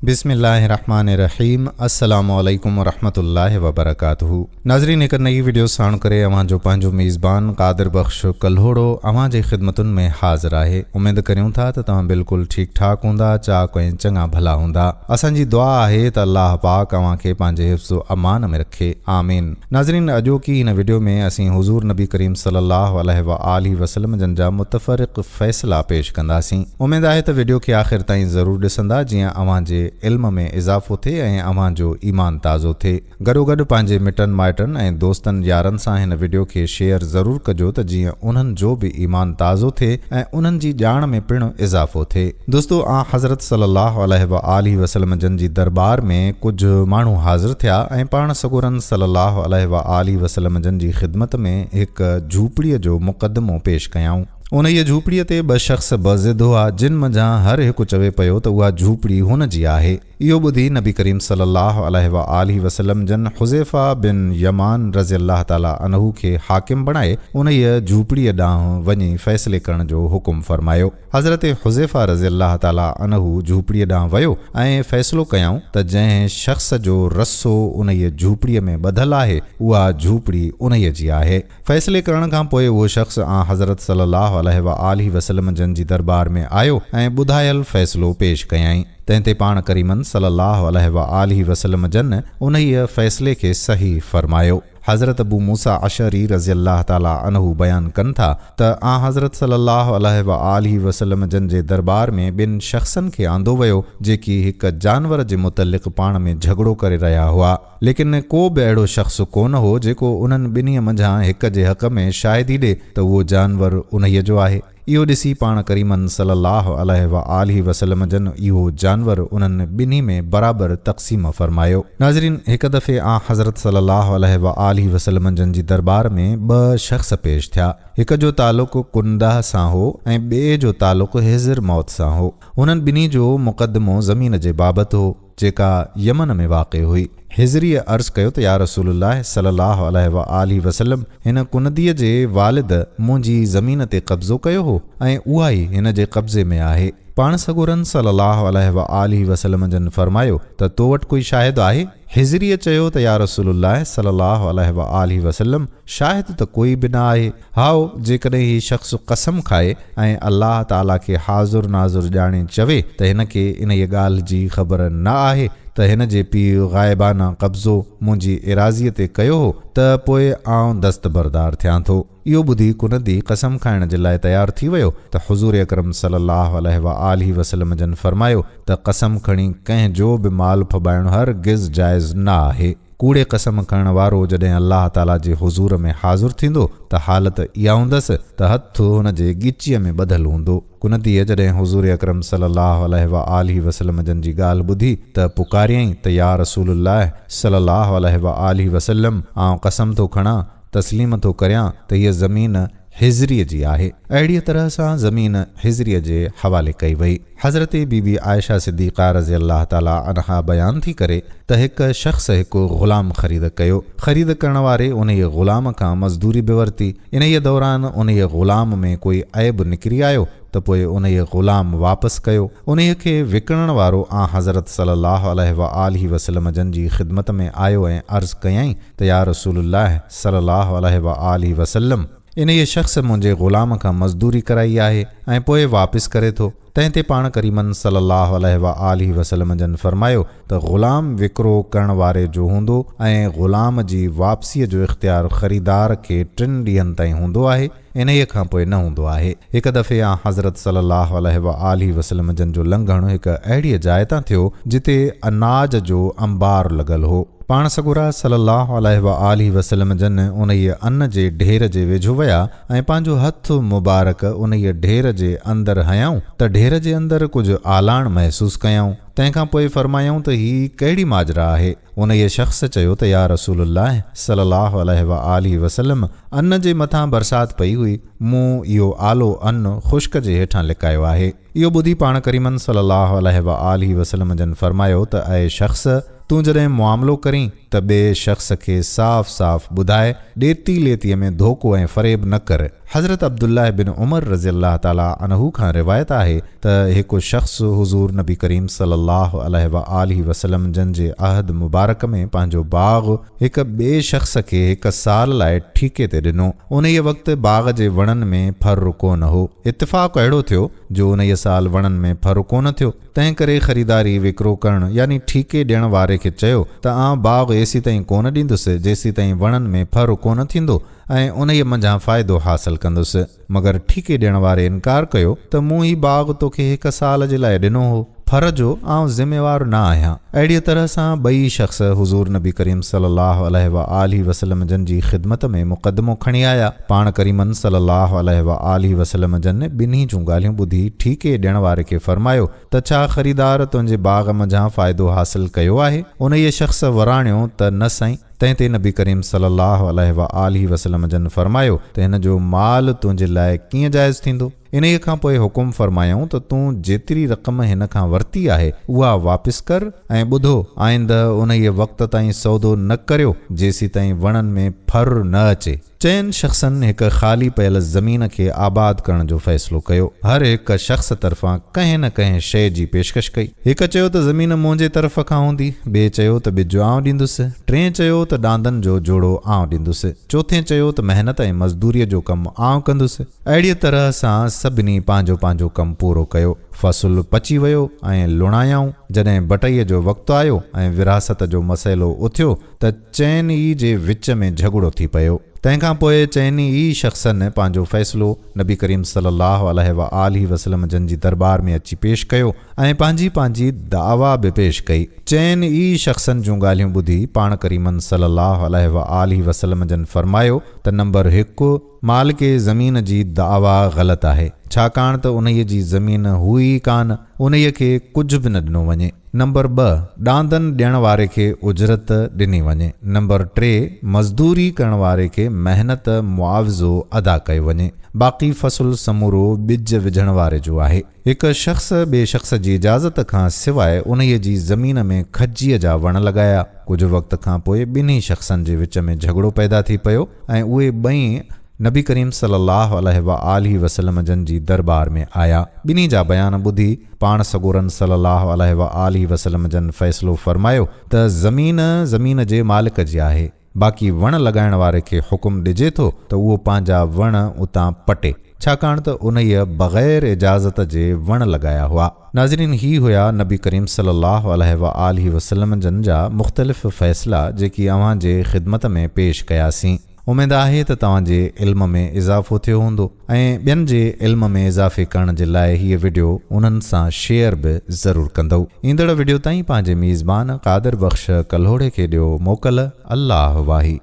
بسم الله الرحمٰن الرحيم السلام عليڪم ورحمة الله وبرڪاته ناظرين هڪ نئين وڊيو ساڻ ڪري اوهان جو پنهنجو ميزبان قادر بخش ڪلهوڙو اوهان جي خدمتن ۾ حاضر آهي اميد ڪريون ٿا ته توهان بلڪل ٺيڪ ٺاڪ هوندا چاڪ ۽ چڱا ڀلا هوندا اسان جي دعا آهي ته الله پاڪ اوهان کي پنهنجي حفظ و امان ۾ رکي آمين ناظرين اڄوڪي هن وڊيو ۾ اسين حضور نبي ڪريم صلي الله عليه واٰله وسلم جن جا متفرق فيصلا پيش ڪنداسين. اميد آهي ته وڊيو کي آخر تائين ضرور ڏسندا جيئن اوهان جي علم ۾ اضافو ٿئي ۽ اوهان جو ايمان تازو ٿئي. گڏوگڏ پنهنجي مٽن مائٽن ۽ دوستن يارن سان هن وڊيو کي شيئر ضرور ڪجو ته جيئن انهن جو به ايمان تازو ٿئي ۽ انهن جي ڄاڻ ۾ پڻ اضافو ٿئي. دوستو آنحضرت صلي الله عليه واٰله وسلم جن جي درٻار ۾ ڪجهه ماڻهو حاضر ٿيا ۽ پاڻ سڳورن صلي الله عليه واٰله وسلم جن جي خدمت ۾ هڪ جهوپڙيء جو مقدمو پيش ڪيائون. انهيء جهوپڙيء تي ٻه شخص بضد هئا، جن منجهان هر هڪ چوي پيو ته اها جهوپڙي هن جي آهي. اهو ٻڌي نبي ڪريم صلي الله عليه واٰله وسلم جن حذيفه بن يمان رضي الله تعالٰي عنه کي حاڪم بڻائي انهيء جهوپڙيء ڏانهن وڃي فيصلي ڪرڻ جو حڪم فرمايو. حضرت حذيفه رضي الله تعالٰي عنه جهوپڙيء ڏانهن ويو ۽ فيصلو ڪيائون ته جنهن شخص جو رسو انهيء جهوپڙيء ۾ ٻڌل آهي، اها جهوپڙي انهيء جي آهي. فيصلي ڪرڻ کان پوء اهو شخص آنحضرت صلي الله عليه واٰله وسلم جن جي درٻار ۾ آيو ۽ ٻڌايل فيصلو پيش ڪيائين. تنهن تي پاڻ ڪريمن صلي الله عليه واٰله وسلم جن انهيء فيصلي کي صحيح فرمايو. حضرت ابو موسيٰ اشعري رضي الله تعالٰي عنه بيان ڪن ٿا ته آنحضرت صلّي الله عليه واٰله وسلّم جن جي درٻار ۾ ٻن شخصن کي آندو ويو جيڪي هڪ جانور جي متعلق پاڻ ۾ جهڳڙو ڪري رهيا هئا ليڪن ڪو به اهڙو شخص ڪونه هو جيڪو انهن ٻنهي منجهان هڪ جي حق ۾ شاهدي ڏي ته اهو جانور انهيء جو آهي. اهو ڏسي پاڻ ڪريمن صلّي اللّٰه عليه واٰله وسلّم جن اهو جانور انهن ٻنهي ۾ برابر تقسيم فرمايو. ناظرين! هڪ دفعي آنحضرت صلّي اللّٰه عليه واٰله وسلّم جن جي درٻار ۾ ٻه شخص پيش ٿيا. هڪ جو تعلق ڪنده سان هو ۽ ٻئي جو تعلق حضر موت سان هو. هنن ٻنهي جو مقدمو زمين جي بابت هو. جيڪا يمن ۾ واقع هئي. حضريء عرض ڪيو ته يا رسول الله صلي الله عليه واٰله وسلم هن ڪنديء جي والد منهنجي زمين تي قبضو ڪيو هو ۽ اها ئي هن جي قبضي ۾ آهي. پاڻ سڳورن صلي الله عليه واٰله وسلم جن فرمايو ته تو وٽ ڪوئي شاهد آهي؟ حضريء چيو ته يا رسول الله صلي الله عليه واٰله وسلم شاهد ته ڪوئي به نه آهي. هائو، جيڪڏهن هي شخص قسم کائي ۽ الله تعاليٰ کي حاضر ناظر ڄاڻي چوي ته هن کي انهيء ڳالهه جي خبر نه آهي ته هن جي پيء غائبانه قبضو منهنجي ايراضيء تي ڪيو هو ته پوء آئون دستبردار ٿيان ٿو. اهو ٻڌي ڪندي قسم کائڻ جي لاء تيار ٿي ويو ته حضور اڪرم صلي الله عليه واٰله وسلم جن فرمايو ته قسم کڻي ڪنهن جو به مال ڦٻائڻ هرگز جائز نه آهي. ڪوڙي قسم کڻڻ وارو جڏهن الله تعاليٰ جي حضور ۾ حاضر ٿيندو ته حالت اها هوندس ته هٿ هن جي ڳچيء ۾ ٻڌل هوندو. ڪنديء جڏهن حضور اڪرم صلي الله عليه واٰله وسلم جن جي ڳالهه ٻڌي ته پڪاريائين ته يا رسول الله صلي الله عليه واٰله وسلم آئون قسم ٿو کڻان، تسليم ٿو ڪريان ته هيء زمين حضريء جي آهي. اهڙيء طرح سان زمين حضريء جي حوالي ڪئي وئي. حضرت بي بي عائشه صديقه رضي الله تعالٰي عنها بيان ٿي ڪري ته هڪ شخص هڪ غلام خريد ڪيو. خريد ڪرڻ واري انهيء غلام کان مزدوري به ورتي. انهيء دوران انهيء غلام ۾ ڪوئي عيب نڪري آيو ته پوء انهيء غلام واپس ڪيو. انهيء کي وڪڻڻ وارو آنحضرت صلي الله عليه واٰله وسلم جن جي خدمت ۾ آيو ۽ عرض ڪيائين ته يا رسول الله صلي الله عليه واٰله وسلم! انهيء شخص منهنجي غلام کان مزدوري ڪرائي آهي ۽ پوء واپس ڪري ٿو. تنهن تي پاڻ ڪريمن صلي الله عليه واٰله وسلم جن فرمايو ته غلام وڪرو ڪرڻ واري جو هوندو ۽ غلام جي واپسيء جو اختيار خريدار کي ٽن ڏينهن تائين هوندو آهي، انهيء کان پوء نه هوندو آهي. هڪ دفعي آنحضرت صلي الله عليه واٰله وسلم جن جو لنگهڻ هڪ اهڙيء جاء تان ٿيو، جتي اناج جو انبار لڳل هو. پاڻ سڳورا صلّي اللّٰه عليه واٰله وسلّم جن انهيء ان جي ڍير جي ويجهو ويا ۽ پنهنجو هٿ مبارڪ انهيء ڍير جي اندر هنيائون ته ڍير جي اندر ڪجهه آلاڻ محسوس ڪيائون. تنهن کان پوء فرمايائون ته هي ڪهڙي ماجرا آهي؟ انهيء شخص چيو ته يا رسول الله صلّي اللّٰه عليه واٰله وسلّم ان جي مٿان برسات پئي هئي، مون اهو آلو ان خشڪ جي هيٺان لڪايو آهي. اهو ٻڌي پاڻ ڪريمن صلّي اللّٰه عليه واٰله وسلّم جن فرمايو ته اي شخص! تون جڏهن معاملو ڪرين ته ٻئي شخص کي صاف صاف ٻڌاء، ڏيتي ليتيء ۾ ڌوڪو ۽ فريب نه ڪر. حضرت عبدالله بن عمر رضي الله تعالٰي عنه کان روايت آهي ته هڪ شخص حضور نبي ڪريم صلي الله عليه واٰله وسلم جن جي عهد مبارڪ ۾ پنهنجو باغ هڪ ٻئي شخص کي هڪ سال لاء ٺيڪي تي ڏنو. انهيء وقت باغ جي وڻن ۾ ڦر ڪونه هو. اتفاق اهڙو ٿيو جو انهيء سال وڻن ۾ ڦر ڪونه ٿيو. تنهن ڪري خريداري وڪرو ڪرڻ يعني ٺيڪي ڏيڻ واري کي چيو ته آئون باغ ايسيتائين ڪونه ڏيندس جيسيتائين وڻن ۾ ڦر ڪونه ٿيندو ۽ انهيء منجهان فائدو حاصل ڪندس. مگر ٺيڪي ڏيڻ واري انڪار ڪيو ته مون هي باغ توکي هڪ سال جي لاء ڏنو هو، ڦر جو آئون ذميوار نه آهيان. اهڙيء طرح سان ٻئي شخص حضور نبي ڪريم صلي الله عليه واٰله وسلم جن جي خدمت ۾ مقدمو کڻي آيا. پاڻ ڪريمن صلي الله عليه واٰله وسلم جن ٻنهي جون ڳالهيون ٻڌي ٺيڪي ڏيڻ واري کي فرمايو ته ڇا خريدار تنهنجي باغ منجهان فائدو حاصل ڪيو آهي؟ انهيء شخص وراڻيو ته نه سائين. تنهن تي نبي ڪريم صلي الله عليه واٰله وسلم جن فرمايو ته هن جو مال تنهنجي لاء ڪيئن جائز ٿيندو؟ انهيء کان پوء حڪم فرمايائون ته تون جيتري رقم هن کان ورتي آهي، اها واپس ڪر ۽ ٻڌو، آئنده انهيء وقت تائين سودو نه ڪريو، جيسيتائين وڻن ۾ ڦر نه اچي. چئن شخصن هڪ خالي پيل زمين کي آباد ڪرڻ جو فيصلو ڪيو. هر هڪ شخص طرفان ڪنهن نه ڪنهن شيء جي پيشڪش ڪئي. هڪ چيو ته زمين منهنجي طرف کان هوندي، ٻئي چيو ته ٻج آئون ڏيندس، ٽئين چيو ته ڏاندن جو جوڙو آئون ڏيندس، چوٿين چيو ته محنت ۽ مزدوريء جو ڪم آئون ڪندس. اهڙيء طرح سان سڀني پنهنجو پنهنجو ڪم پورو ڪيو. فصل پچي ويو ۽ لڻايائون. جڏهن بٽئيء جو وقت آيو ۽ ورهاست جو مسئلو اٿيو ته چئن ئي جي وچ ۾ جهڳڙو ٿي پيو. تنهن کان پوء چئني ئي شخصن پنهنجو فيصلو نبي ڪريم صلي الله عليه واٰله وسلم جن جي درٻار ۾ اچي پيش ڪيو ۽ پنهنجي پنهنجي دعويٰ به پيش ڪئي. چئن ئي شخصن جون ڳالهيون ٻڌي پاڻ ڪريمن صلي الله عليه واٰله وسلم جن فرمايو ته نمبر هڪ، مالڪ زمين جي دعويٰ غلط آهي، ڇاڪاڻ ته انهيء جي زمين هئي ئي ڪانه، انهيء کي ڪجهه به نه ڏنو وڃي. نمبر ٻه، ڏاندن ڏيڻ واري کي اجرت ڏني وڃي. نمبر ٽي، مزدوري ڪرڻ واري کي محنت معاوضو ادا ڪيو وڃي. باقي فصل سمورو ٻج وجهڻ واري جو آهي. هڪ شخص ٻئي شخص جي اجازت کان سواء انهيء جي زمين ۾ کجيء جا وڻ لڳايا. ڪجهه وقت کان پوء ٻنهي شخصن جي وچ ۾ جهڳڙو پيدا ٿي پيو ۽ اهي ٻئي نبي ڪريم صلي الله عليه واٰله وسلم جن جي درٻار ۾ آيا. ٻنهي جا بيان ٻڌي پاڻ سڳورن صلي الله عليه واٰله وسلم جن فيصلو فرمايو ته زمين زمين جي مالڪ جي آهي. باقي وڻ لڳائڻ واري کي حڪم ڏجي ٿو ته اهو پنهنجا وڻ اتان پٽي، ڇاڪاڻ ته انهيء بغير اجازت جي وڻ لڳايا هئا. ناظرين هي هيا نبي ڪريم صلي الله عليه واٰله وسلم جن جا مختلف فيصلا جيڪي اوهان جي خدمت ۾ پيش ڪياسين. اميد آهي ته توهان جي علم ۾ اضافو ٿيو هوندو ۽ ٻين جي علم ۾ اضافي ڪرڻ جي لاء هيء وڊيو انهن سان شيئر به ضرور ڪندؤ. ايندڙ وڊيو تائين پنهنجي ميزبان قادر بخش ڪلهوڙي کي ڏيو موڪل الله واهي.